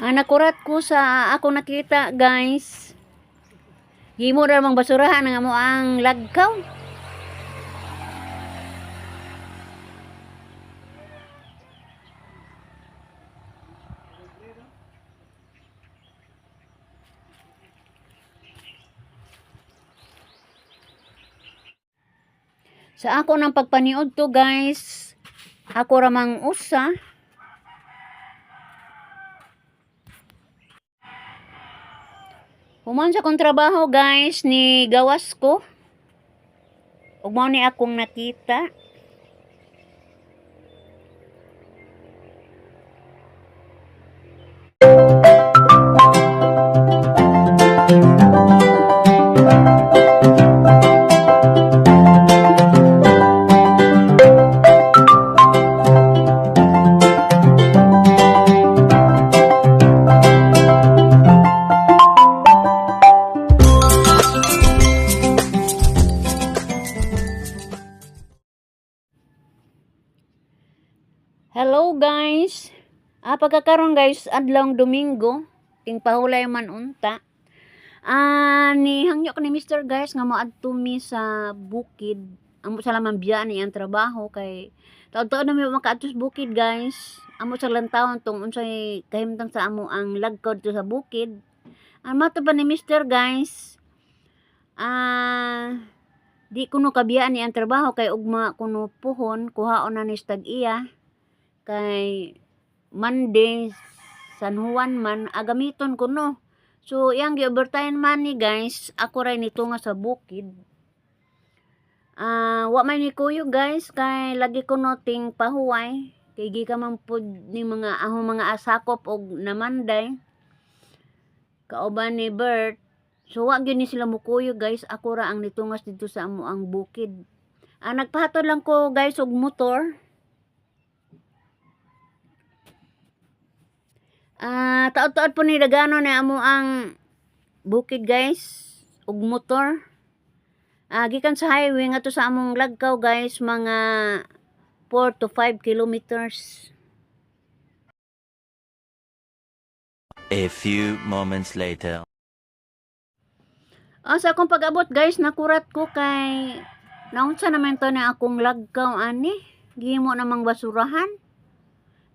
Ah, nakurat ko sa ako nakita, guys. Himo ra mang basurahan ang amo ang lagkaw. Sa ako ng pagpaniod to, guys, ako ramang usa. Human sa akong trabaho, guys, ni gawas ko. Ug mao ni akong nakita. Hello, guys. Ah, pagkakaroon, guys, adlong Domingo, ting pahulay man unta. Ah, ni hangyo ko ni Mr. guys nga moadto mi sa bukid. Amo sa lamang biya ni ang trabaho kay taod-taod na mi makaadto sa bukid, guys. Amo sa lantawon tong unsay kahimtang sa amo ang lagkod to sa bukid. Ang mato pa ni Mr. guys. Ah, di kuno kabiyaan ni ang trabaho kay ugma kuno puhon kuhaon na ni sa tag-iya kay Monday San Juan man agamiton ko no. So iyang gi-overtime money, guys, ako ray nito nga sa bukid. Ah, wa man ni kuyo, guys, kay lagi ko noting pahuway kay gi ka man pud ni mga ahong mga asakop og namanday kauban ni Bert. So wa gyud ni sila mukuyo, guys, ako ra ang nitungas dito sa amo ang bukid. Ah, nagpahatod lang ko, guys, og motor. Ah, taod-taod po ni dagano na amo ang bukid, guys, ug motor. Ah, gikan sa highway ngadto sa among lagkaw, guys, mga 4 to 5 kilometers. A few moments later. Ah, sa akong pag-abot, guys, nakurat ko kay naunsa naman to na akong lagkaw ani. Gihimo namang basurahan.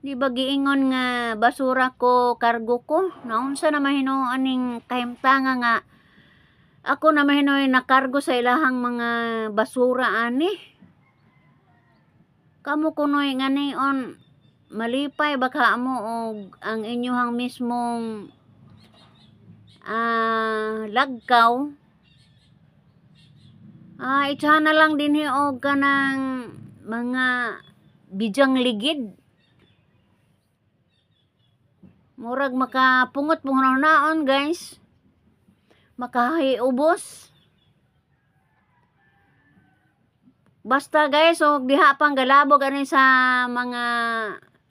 Di ba giingon nga basura ko, kargo ko? Naunsa naman hinuon aning kahimtanga nga ako na hinuon nakargo sa ilahang mga basura ani. Kamo kunoy ngani on malipay baka mo og ang inyohang mismong lagkaw. Ah, itsahan na lang dinhi og kanang mga bidyang ligid. Murag makapungot pong naon, guys. Makahiubos. Basta, guys, og diha pang galabog ani sa mga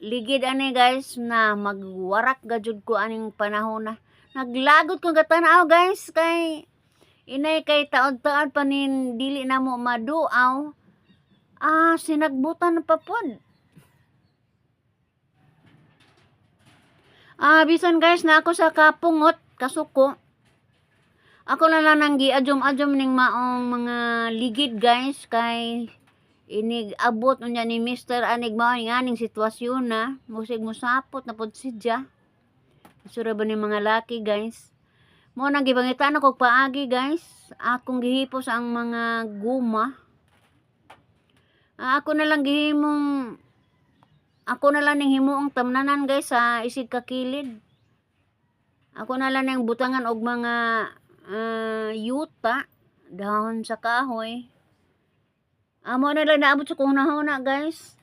ligid ani, guys, na magwarak gajud ko aning panahon na. Naglagot ko gatanaw, guys, kay inay kay taod-taod pa nin dili na mo maduaw. Ah, sinagbutan pa pod. Ah, bisan, guys, na ako sa kapungot, kasuko. Ako na lang nang giadjom-adjom ning maong mga ligid, guys, kay inig abot unya ni Mr. anig mao ning aning sitwasyon na musig mosapot na pod siya. Sura ba ni mga laki, guys? Mo nang gipangitan ako paagi, guys. Akong gihipos ang mga guma. Ah, ako na lang ning himuong tamnanan, guys, sa isig kakilid. Ako na lang ning butangan og mga yuta, dahon sa kahoy. Amo na lang naabot sa kong hunahuna, guys.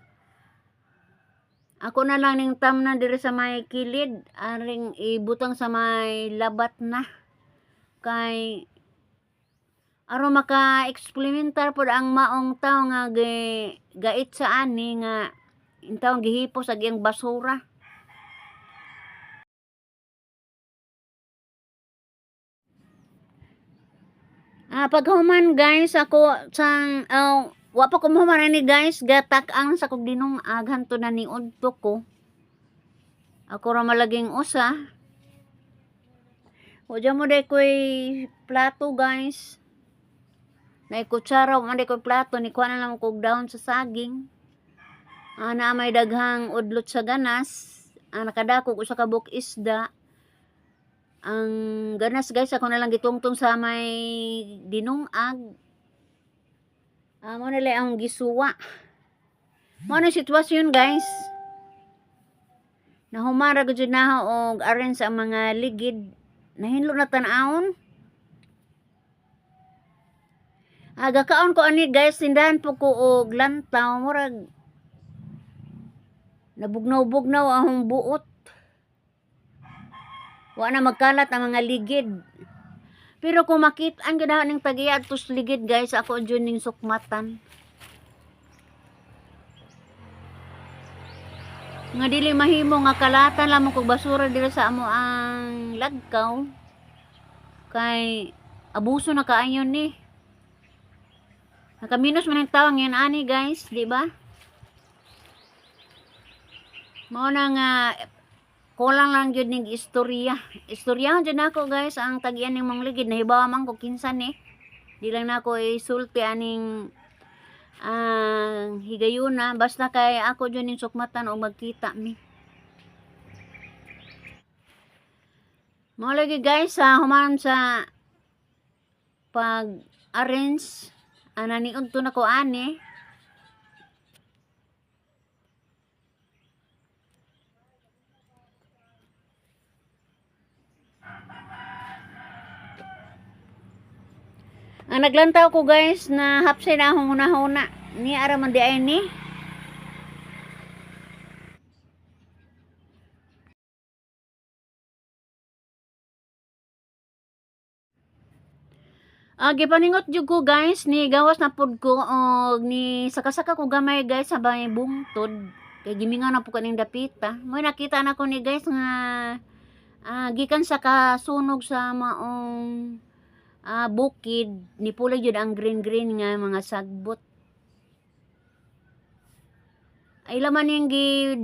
Ako na lang ning tamnan diri sa may kilid, aring ibutang sa may labat na. Kay aron maka-experimentar pod ang maong tawo nga gait sa ani nga intawon gihipos ag iyang basura. Ah, paghuman, guys, ako sang wa pa ko mahuman ani, guys, gatak-ang sa kog dinung-ag hanto na ni udto ko. Ako ra malaging usa. Wa mo day ko'y plato, guys. Nay kutsara, wa man day ko'y plato, ni kuha na lang kog dahon sa saging. Naa may daghang udlot sa ganas. Nakadako ko sa kabuk isda. Ang ganas, guys, ako na lang gitungtong sa may dinungag. Mo na lang ang gisuwa. Mo na sitwasyon, guys. Nahumara gud jud na og arrange ang mga ligid. Nahinlo na tan-awon. Aga kaon ko ani, guys, tindahan po ko og lantaw, murag nabugnaw-bugnaw ang buot. Wa na magkalat ang mga ligid. Pero kung makit-an gyud ning tagiya adto sa ligid, guys, ako jud ning sukmatan. Nga dili mahimo nga kalatan lamang kog basura diri sa amo ang lagkaw. Kay abuso na kaayon ni. Nakaminos man ang tawang yan ani, guys, di ba? Mao na nga kulang lang jud ning istorya. Istoryahan jud nako, guys, ang tagian ning mong ligid, nahibaw man ko kinsa ni. Di lang nako isulti aning ang higayuna, basta kay ako jud ning sukmatan og magkita mi. Mao lagi, guys, sa human sa pag arrange ana ni udto na ko ani. Ang naglantaw ko, guys, na hapsay na akong hunahuna. Ni ara man di ay ni. Gipaningot jud ko, guys, ni gawas na pud ko og ni saka-saka ko gamay, guys, sa may bungtod. Kay gimingaw na pud kaning dapita. Mo'y nakita na ko ni, guys, nga gikan sa kasunog sa maong bukid ni pulay jud ang green green nga mga sagbot. Ay laman ning gi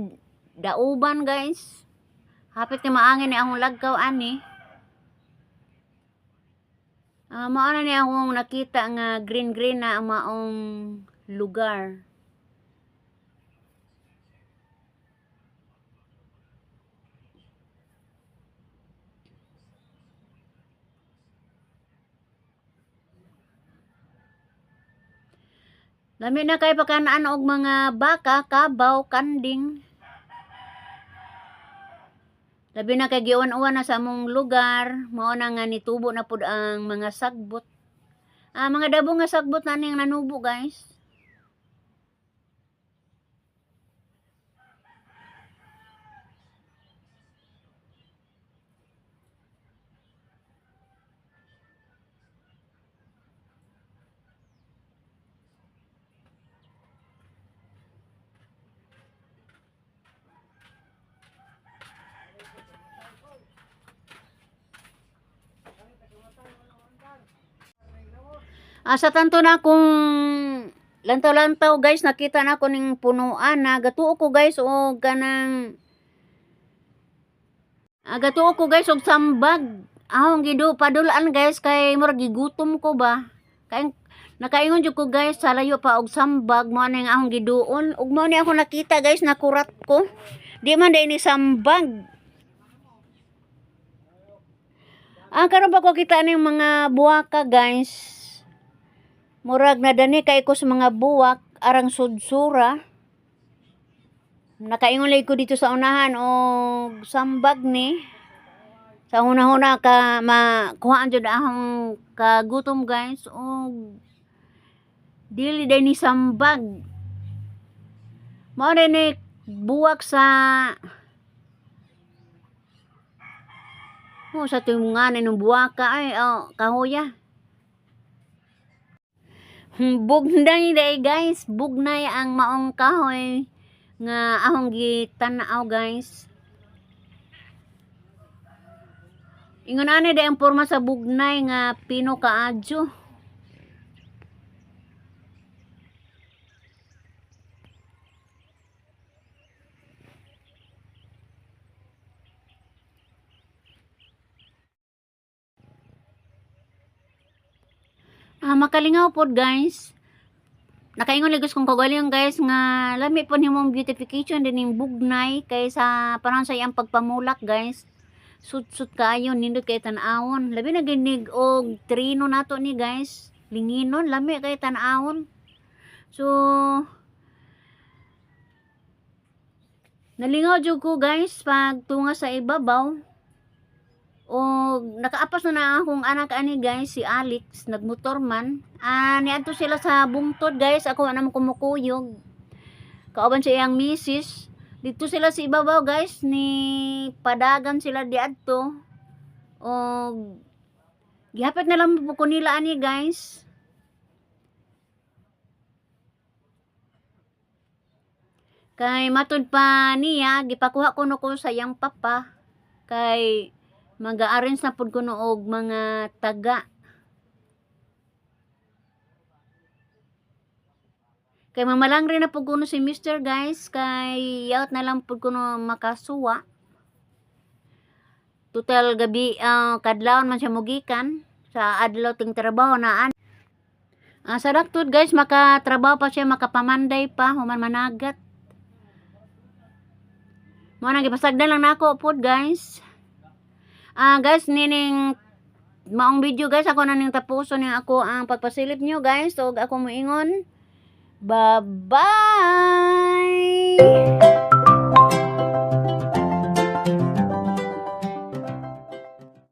dauban, guys. Hapit ni maangin ni akong lagkaw ani. Mao na ni akong nakita nga green green na ang maong lugar. Lami na kay pakanaan og mga baka, kabaw, kanding. Labi na kay giuwan-uwan na sa among lugar, mao na nga nitubo na pud ang mga sagbot. Mga dabo nga sagbot na ning nanubo, guys. Sa tanto na kung lantaw-lantaw, guys, nakita na ko ning punuan na gatuo ko, guys, og kanang gatuo ko, guys, og sambag. Ahong gido padulaan, guys, kay murag gigutom ko ba. Kay nakaingon jud ko, guys, sa layo pa og sambag, mao na yung ahong giduon ug mao ni ako nakita, guys, nakurat ko. Di man day ni sambag. Karon pa ko kita ning mga buwaka, guys. Murag nadani kay ko sa mga buwak arang sudsura. Nakaingon lay ko dito sa unahan og sambag ni. Sa hunahuna ka makuhaan jud akong kagutom, guys, og dili day ni sambag. Mao ni buwak sa Oh, sa tuwing ng buwaka ay oh, kahoya. Bugnay day, guys, bugnay ang maong kahoy nga ahong gitanaw, guys. Ingon ani day ang porma sa bugnay nga pino kaadyo. Makalingaw pod, guys. Nakaingon ligos kong kagalingon, guys, nga lami po nimong beautification dining Bugnay kay sa parang sa iyang pagpamulak, guys. Sut-sut kaayo, nindot kay tan-awon. Labi na ginig og trino nato ni, guys. Linginon, lami kay tan-awon. So nalingaw jud ko, guys, pag tunga sa ibabaw. O nakaapas na na akong anak ani, guys, si Alex, nagmotor man. Niadto sila sa bungtod, guys, ako na mo kumukuyog. Kauban sa iyang misis. Dito sila sa ibabaw, guys, ni padagan sila diadto. O gihapit na lang po ko nila ani, guys. Kay matud pa niya, gipakuha ko no ko sa iyang papa. Kay mag-arrange na pud kuno og mga taga. Kay mamalangre na pud kuno si Mr. guys, kay yaot na lang pud kuno makasuwa. Total gabi, kadlawon man siya mugikan sa adlaw ting trabaho na an. Sa daktod, guys, makatrabaho pa siya, makapamanday pa human managat. Mo nang gipasagdan lang nako pod, guys. Guys, nining maong video, guys, ako na ning tapuson ning ako ang pagpasilip nyo, guys. So ako moingon. Bye-bye.